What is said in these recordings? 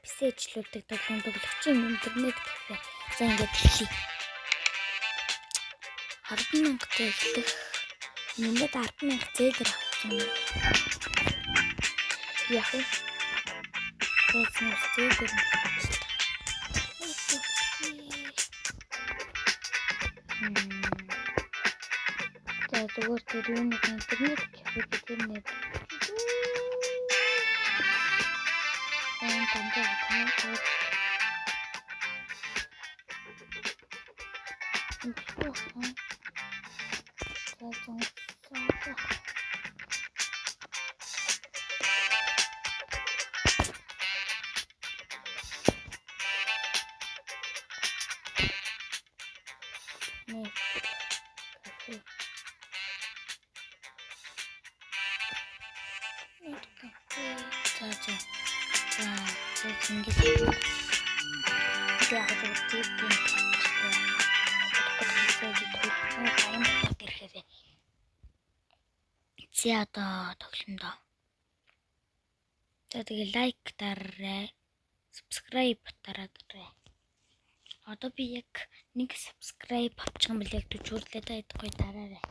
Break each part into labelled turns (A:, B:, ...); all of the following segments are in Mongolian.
A: PC ажилуулдаг тоглоом тоглогчийн интернет кафе. За ингээд эхлэе. 10 мянгатай эхлэх. Нэмээд 10 мянга зээлэр авах юм. Яг уу. Тооцноос зээлэр нь авах. За, зүгээр тэр юуны интернет кафе гэдэг нэр. Энэ дандаа тань. За, зун. Нэг кафе. Нэг кафе. За за. За, за, ингэж. Яг зөв тийм тийм тавьчихлаа. Одоо баян болоод ирэхээр. За, одоо тоглоомдоо. За, тэгээ like дараарай. Subscribe дараарай. Одоо би яг нэг subscribe авчих юм бол яг 40 хүрлээ та ядахгүй дараарай.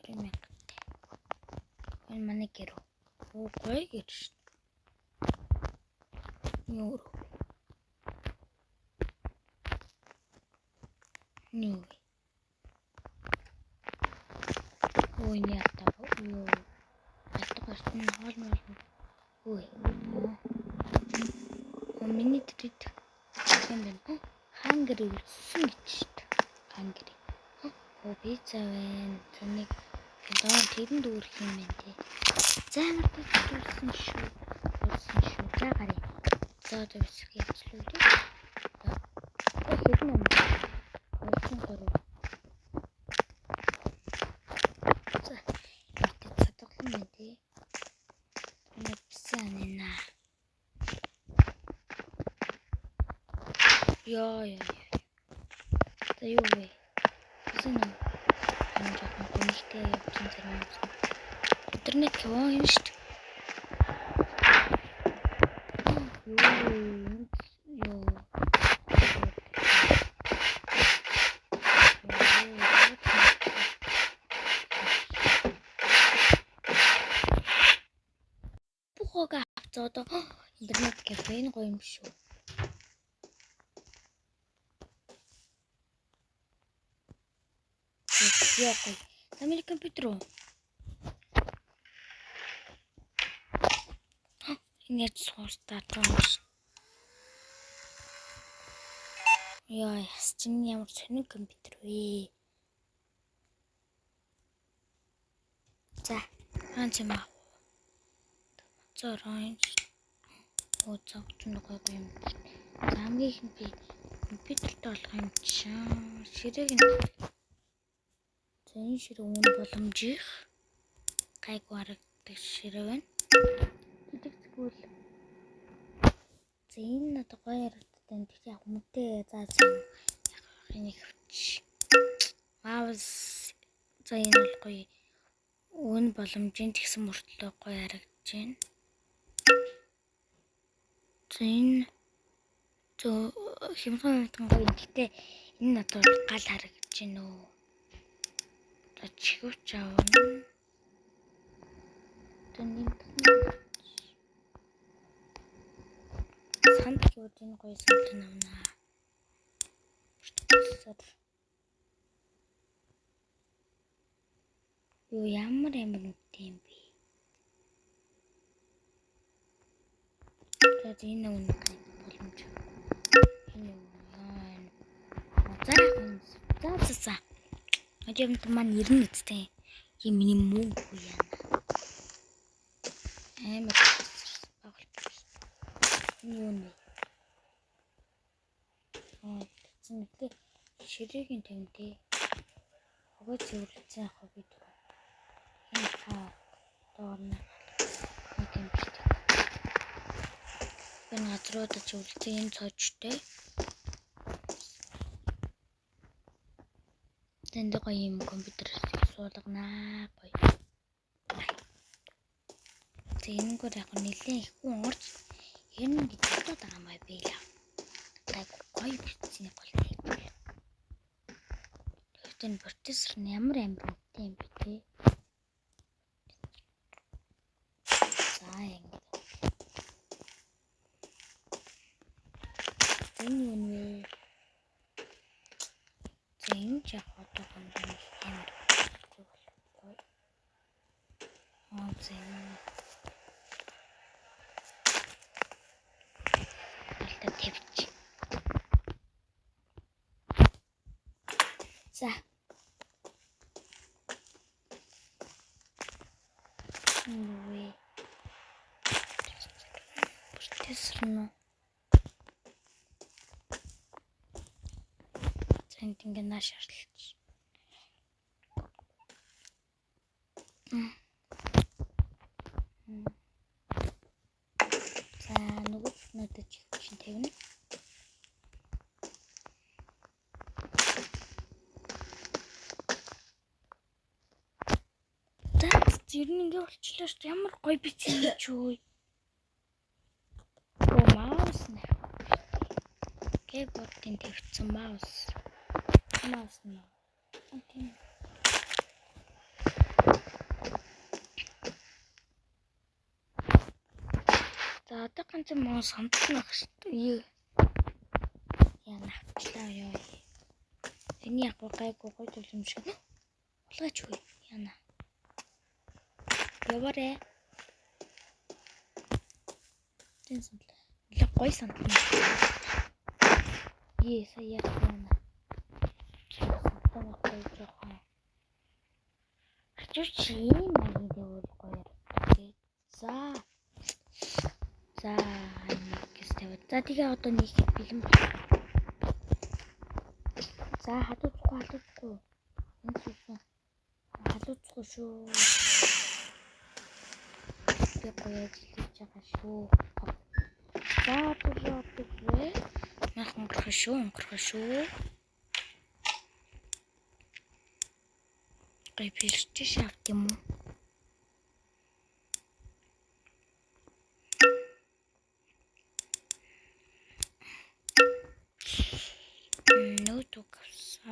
A: 20 мянга. Энэ манай гэр үү? Оо, гоё гэр шүү. Юу? Юу? Ой, энэ ятаа юу? Алтга гарсан хоол мол. Ой. Оо, миний тэд юм байна. Хангери үлдсэн гэж шүү дээ. Хангери. Оо, пицца байна. За, нэг доор тэрэнд үүрэх юм байна тий. За, амар пицца үлдсэн шүү. Үлдсэн шүү. За, гарыг. За, одоо бисэг явуулъя. За. Хэдэн юм? 23. За. Ингээд цадгалан байна тий. Энэ пицца нэ. Йоо ёо. За, юу вэ? Пицца нэ. Энэ жоохон гомдолтой явж зарим юм. Интернет кафе юм шүү дээ. Юу юу. Бухаг авцаа одоо интернет кафе нь гоё юм шүү. Яа, гоё. Миний компьютер уу? Энэ яаж сууртаа юм шиг. Яа, яс чинь ямар сонин компьютер вэ? За, хаан чим аа. Зөрөн. Оо, зог ч нэг гоё юм. За, хамгийн ихэнд би компьютертэй болох юм чинь. Ширээг нь. За, энэ ширээ үн боломжих. Гайгүй харагддаг ширээ байна. Жижиг зүгүүл. За, энэ надад гоё харагддаг. Гэхдээ яг хүмүүстээ за за яг энийг хвч. Mouse, за, энэ бол гоё үн боломжийн тэгсэн мөртлөө гоё харагдаж байна. За, энэ зөө хямдхан хямдхан гоё. Гэхдээ энэ надад гал харагдаж байна уу? За, чихвч авна. За, нэмтэн санд гэвэл энэ гоё санд авна. Юу, ямар ямар нүдтэй юм бэ? За, энэ нэг боломж. Энэ юу яа. За, за, за, за. Одоо юм маань 90 үсттэй. Юм миний мөнгө яана. Амар байгуулж. Энэ юу нэ? Аа, тэгсэн мэтлээ ширээгийн тавин тий. Огоо цэвэрлсэн яг би түр. Энэ хаа доор нь нэг юм биш. Энэ газруудад цэвэрлсэн энэ цоожтой. Тэнд гоё юм компьютер суулганаа гоё. За, энэгээр яг нэлээд их хүн орж Ер нь ингэж бодоод байгаа юм аа би л. Гайгүй гоё бичсэний гол хайж. Тэгэхээр энэ процессор нь ямар амар үнэтэй юм бэ те? За ингэ. Энэ юу вэ? За энэ ч яг одоо амар гоё. Аа за энэ алта тавьчих. За. Нүвэ. Процессор нь. За энд ингээ нааш шаарлаж. За нөгөө надад чинь тавина. За ер нь ингээ болчлоо шүү дээ. Ямар гоё бичсэн юм ч үү. Оо маус нэ. Keyboard-ын тавьчихсан маус. Маус нь. Тийм. За одоо ганцхан маус самтсан байх шүү дээ. Яа навчлаа ёо. Энэ яг гайгүй гоё зүйл юм шиг. Улгаач үгүй. Яна. Яваарэ. Тийм сандал. Нэлээ гоё сандал. Ее сая яах юм бэ? Сандал гоё жоохон. Ачууч ийм маягийн дэвүүл гоё. За. За нэг тавиад. За тэгээ одоо нэг бэлэн болох. За халууцгүй. Энэ сүсэн. Халууцгүй шүү. Би гоё ажил хийж байгаа шүү. За одоо вэ? Нах өнгөрөх шүү, өнгөрөх шүү. Гоё пилч авт юм уу? Ноутбук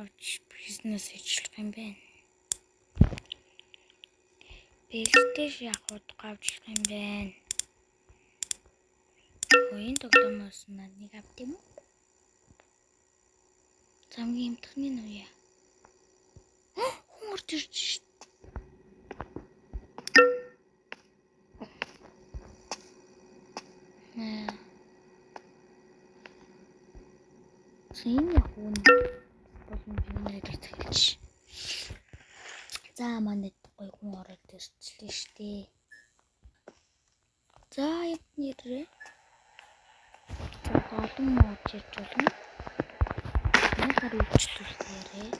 A: авч бизнес хийх юм байна. PlayStation авах авчлах юм байна. Энэ тоглоомоос нэг авд юм уу? Замгийн хэмтхний нүе. Хүн орж ирж шít. Наа. Энэ яг үн боломж нэрийг захилж. За манайд гоё хүн ороод ирчлээ штэ. За яг нэрээ. За олон мууч ирж болно. Манайхаар үйлчлүүлээрээ.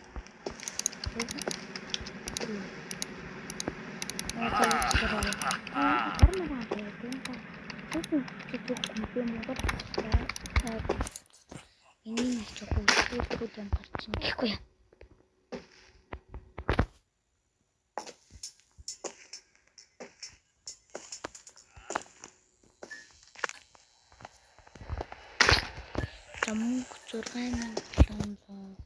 A: Энийг нэг жоохон үйлчлүүлэхгүй юм гарч ийн гэхгүй яа. За мөнгө 6700.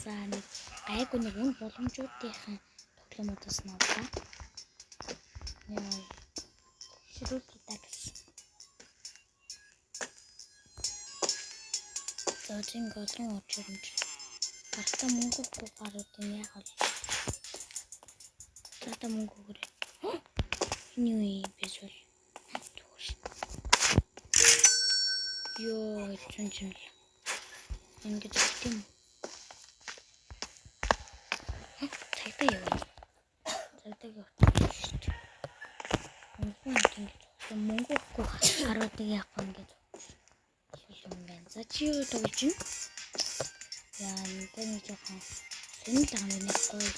A: За нэг гайгүй нэг үн боломжуудынхаа тоглоомудаас нь авлаа. Яа. Ширүүл даа гэсэн. За зинг олон учранд гартаа мөнгө өгөхгүй гарууд юм яах вэ? За та мөнгө өгөөрэй. Энэ юу юм бэ зүйл? Зүгээр шүү. Йоо, зүн зүн л. Ингэж өгөх юм. Цагдаа яваа. Цагдаа явах шүү дээ. Мөнгө ингэж мөнгө өгөхгүй гаруудыг яахгүй ингэж юм байна. За чи юу тоглож байна? Яа, нэг жоохон сонирхол байгаа юм байна гоё.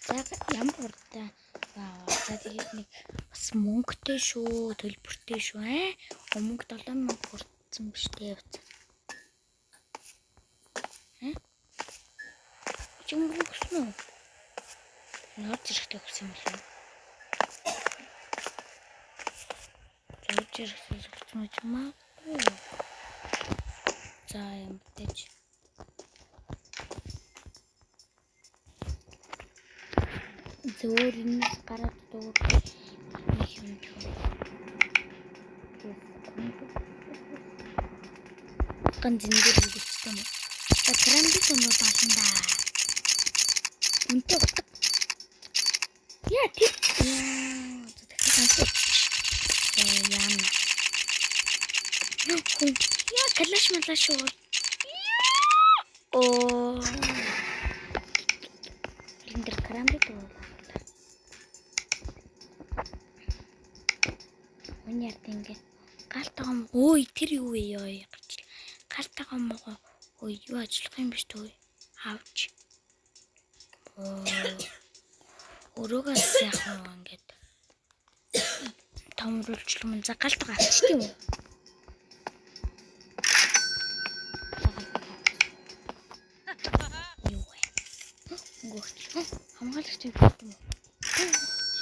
A: За ямар хурдтай аа за тэгээд нэг бас мөнгөтэй шүү, төлбөртэй шүү аа. Мөнгө 7000 хүртсэн биш үү? Хэ? Чи мөнгө өгсөн үү? Норж ирэхдээ өгсөн юм лээ. Зурж ирсэн зогсмож магадгүй. За юм битэж. Зөөр энэс гараад дуур нэг юм чүү. Ганц энэ дээр өгчтэй юм. За карамбит өнөө баасан да. Үнтэй утга. Яа тэр. Яа дахиад ганц. Яа яана. Хүн. Яа калаш малаш уу. Оо. Энэ дэр карамбит уу. Миний ард ингэ галтайгаа ой тэр юу вэ ёо гарч. Галтайгаа мого ой юу ажиллах юм биш үү? Авч. Өрөөгөөс яах вэ ингээд томруулчлах юм. За галтайгаа авчт юм уу? Юу вэ? Өнгөрч. Хамгаалагч юм уу?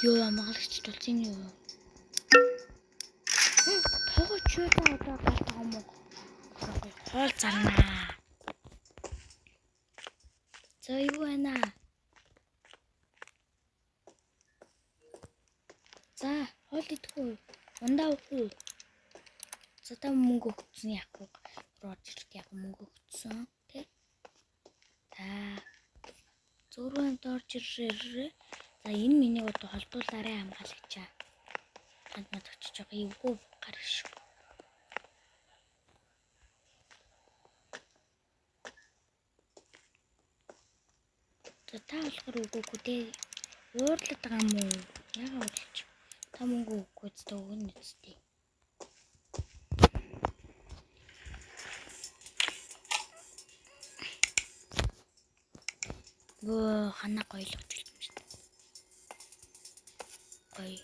A: Юу хамгаалагч тулцын юу? Тоогооч юу одоо галтайгаа мого. Хоол зарнаа. За юу байна? За хоол идэх үү? Ундаа уух уу? За та мөнгө өгсөн яах вэ? Орж ирэх яг мөнгө өгсөн тий. За зөрүү амт орж ирээ. За энэ миний одоо холдуулаарай хамгаалагчаа. Танд над очиж байгаа эвгүй гар шүү. За та болохоор өгөөгүй дээ. Уурлаад байгаа юм уу? Яагаад уурлаж? Та мөнгө өгөхгүй ч өгнө үстэй. Бөө хана гоёлгож юм шүү дээ. Гоё.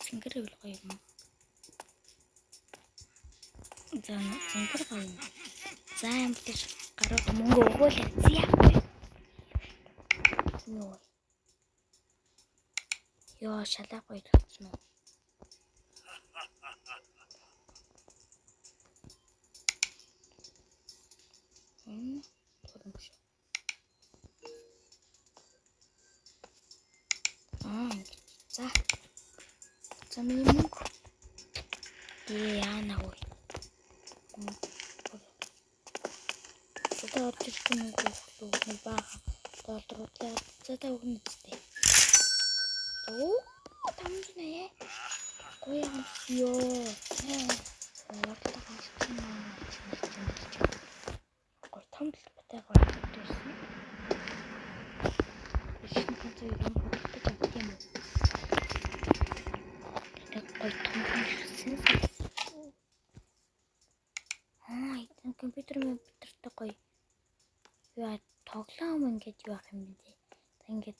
A: Цэнгэр үл гоё юм. За цэнгэр гоё юм. За юм дээр гарууд мөнгө өгөөл зя. Юу? Йоо шалаа гоё гэсэн үү? Төрөмш. Аа, за. За миний мөнгө. Ээ яана вэ? Одоо орж ирсэн мөнгө өглөө нэг баахан долларуудаа за та өгнө үстэй. Оо, 580. Гоё юм ёо. Уурлаа гарсан аа. Гоё том талбайтай гоё ирсэн. Шинэ концерт юм худалдаж авах юм уу? Тэгээд гоё том ирсэн. Аа, энэ компьютер компьютертэй гоё. Яа, тоглоом ингээд юу ах юм бэ? За ингээд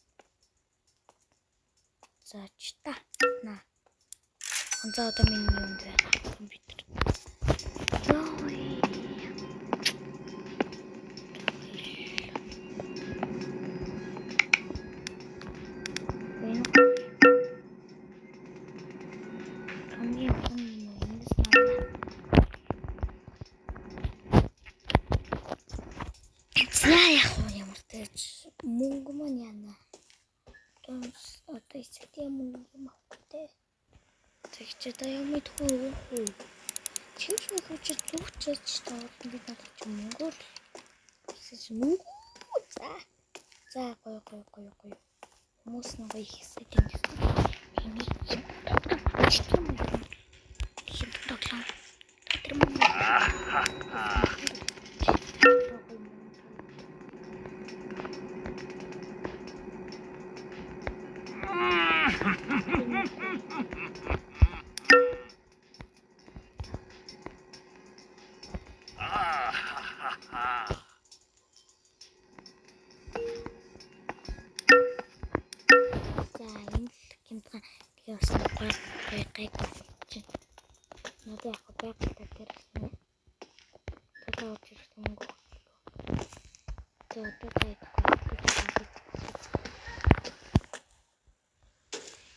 A: за ч та. На. За одоо миний юунд байгаа компьютер. Йоо. Энэ хамгийн хүн юм энэс навна. За яг уу ямар тач мөнгө маань яана. Одоо эцэгтэй мөнгө юм авахгүй те. Тэгч одоо юм идэхгүй үү? Чимч мөхөж зүгчээж тоглоно бид надад чи мөнгөөр л мөнгө. За. За гоё гоё гоё гоё. Хүмүүс нь гоё хийсэж юм гэсэн. Энийг тоглоом авчих юм уу? Тийм тоглоом. Тэр мөнгө. За энэ л гэмтэн тэгээ бас гоё гоё гайгүй чинь. Надад яг байгальтай тэр гэсэн. Одоо орж ирсэн мөнгө. За одоо та идэхгүй.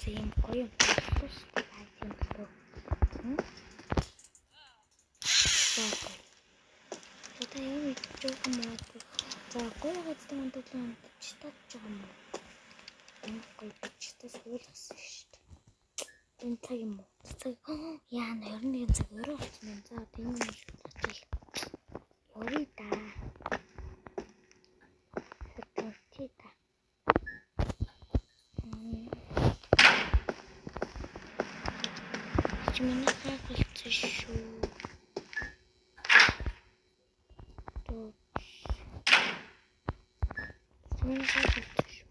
A: За юм гоё юм шүү дээ. Тийм дөө. За гоё газар мандуулан читаж байгаа юм уу? Энэ гоё читаас уулгасан шүү дээ. Энэ цаг юм уу? Цаг яа 21 цаг өрөө болсон юм. За одоо энэ юм шиг явъя да. Хөтөлтий да. Чи миний гайхалтай шүү. Миний гайхалтай шүү.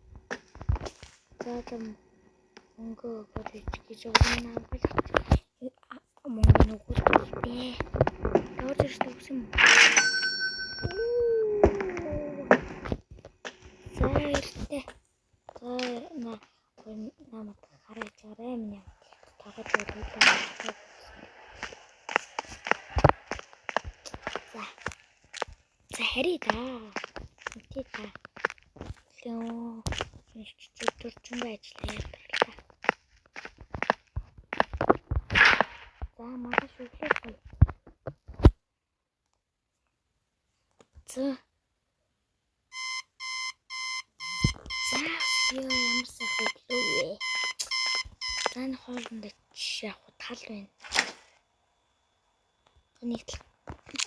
A: За одоо мөнгө өгөөд гэж өгнө хамгаалах мөнгө нөгөөд бэ. Тавж ирсэн үгсэн юм. За эртээ. За на намайг хараж байгаарай миний тогож байлаа. За. За харъя да. Үгүй та. Лөө төрчөнгөө ажиллая баярлалаа. За маргааш өглөө гоё. За. За ёо ямар сайхан өглөө вэ? За энэ хоолнд яг тал байна. Нэг тал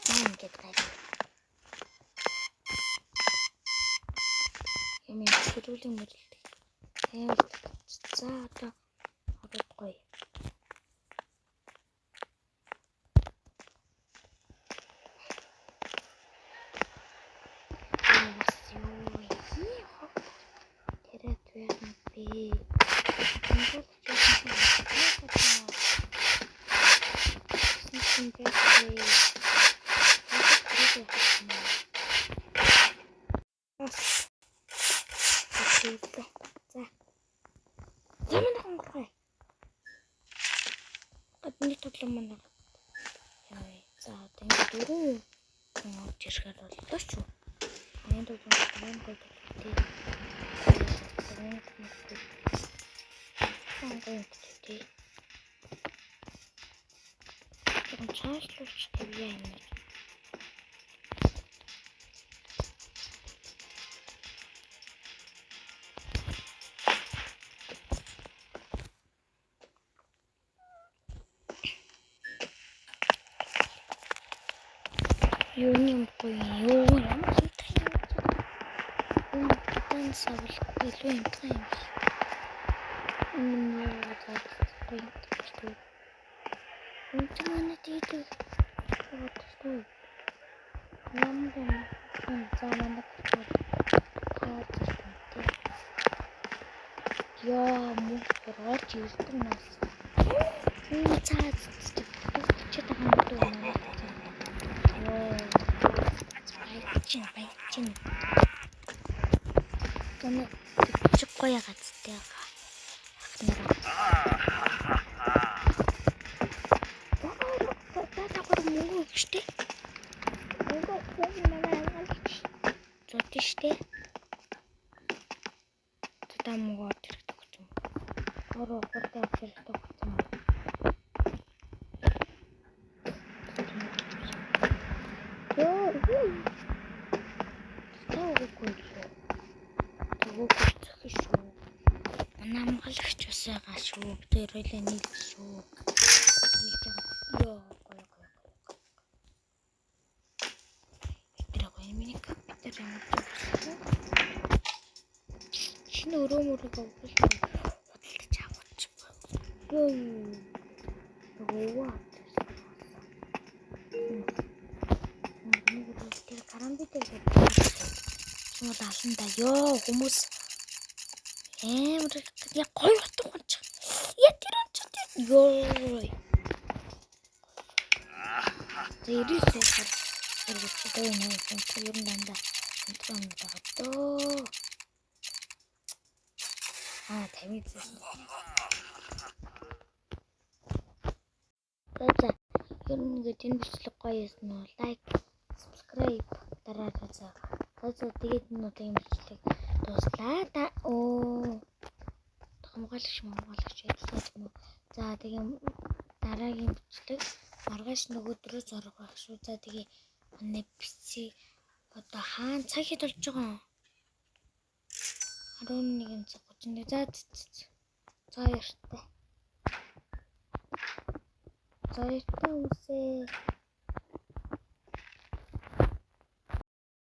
A: за ингээд гай. Юм сэрүүлийн мөрөлдөг. Амар за одоо ороод гоё. Бас юу хийх тэрэ туяа бэ? За. За манай хонгорхой. Гадны тоглоом манай. Яа. За одоо ингэ дөрөв хүн орж ирэхээр боллоо шүү. Энэ тоглоом амар гоё тоглолттой. Гоё тий. Зөвхөн цаашлуулж тавья юм. Юу юм гоё юу ямар юм юм савлахгүй илүү юм юм. Гоё юм шүү. Энд манай тийдэг бодсон. Ямар юм за манай таа. Яа мөнгө орж ирдэг нас. Үу цаа чи байгаа юм дөө манай. Йоо. Баячин баячин. Тэнэ чи гоё гацтай байгаа. Ах нараа. За давхар мөнгө өгч штэ. Мөнгө өгөх манай хамгаалагч. Зод штэ. За мөнгө орж хэрэгтэй гэсэн. Ороо хурдан орж хэрэгтэй гэсэн. Йоо. Та өгөхгүй юу? Өгөхгүй зөх шүү. Манай хамгаалагч бас байгаа шүү. Тэр хоёлаа нийлж шүү. Нийлж байгаа. Йоо, гоё гоё гоё. Тэр гоё миний компьютер ямар ч юм. Шинэ өрөө мөрөөгөө худалдаж авах ч. Йоо. Нөгөө тэр карамбитер гэдэг юм бол алан да. Йоо хүмүүс амар яг гоё утга унч. Я тэр унч тэр. Йоо. За 99 сар эргэж дөө нэ юм ер нь дандаа унтгаа юм байгаа дөө. Аа 50 зэсэн. За за ер нь ингээд энэ бичлэг гоё байсан уу? Лайк, subscribe дараарай за. За тэгээд энэ удаагийн бичлэг дууслаа. Та оо хамгаалагч мамгаалагч ажиллаж юм уу? За тэгээ дараагийн бичлэг маргааш нөгөөдрөөс орох байх шүү. За тэгээ манай PC Одоо хаан цаг хэд болж байгаа юм? 11 цаг 31. За за баяртай. За баяртай хүмүүсээ.